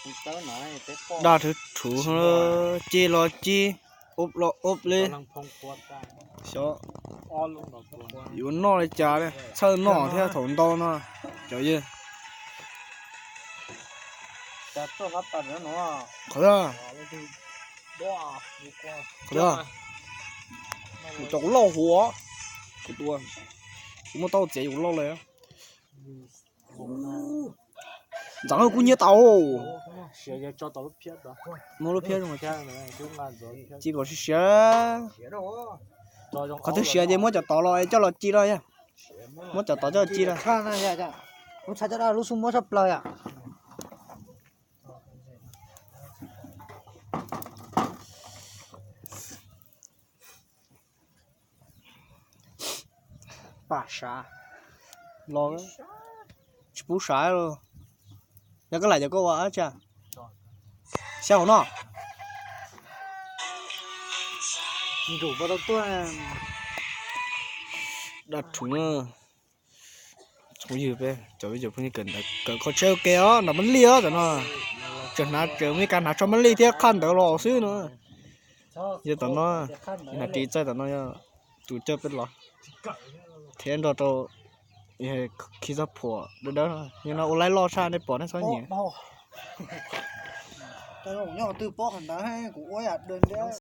Daj rhuv rhuv, ces los ces, ob los ob li. Xyov yuav noj li cas, txhawj noj thiab thaum ntau no cov yawg. Qhov, qhov, kuv cov kuv loj huv, kuv tua, kuv muaj tau txiav kuv loj lawm. Ntxeev kuv nyiaj tau. Muab lub phiab, ci kom siav siav. Qhov twg siav ces muab cov tod los coj los ci los yog. Muab cov tod coj los ci los. Lub tshaj coj dab lub xub muab sab plaws yom. Pam sav los, tsis pub sav los. Yog koj lam cov koj ua tsa, xyab hauv no. Daj rhuv, tsoom ywg peb cov phooj ywg kawm kho tsheb ua ke os, nram Mab Lij os tam no. Tseem hnav, tseem muaj ib ka hnav tshaj Mab Lij thiab qhaj ntawd los xwb no. Yog tam no hnav ris txaij tam no yog tus coj peb los thiab nrog rau khi txoj phuam dawb dawb no. Yog no ua laib loj tshaj nej pom nej txhob nyiam. Nyob twg pob qhov ntawd kuv ua yam dawb.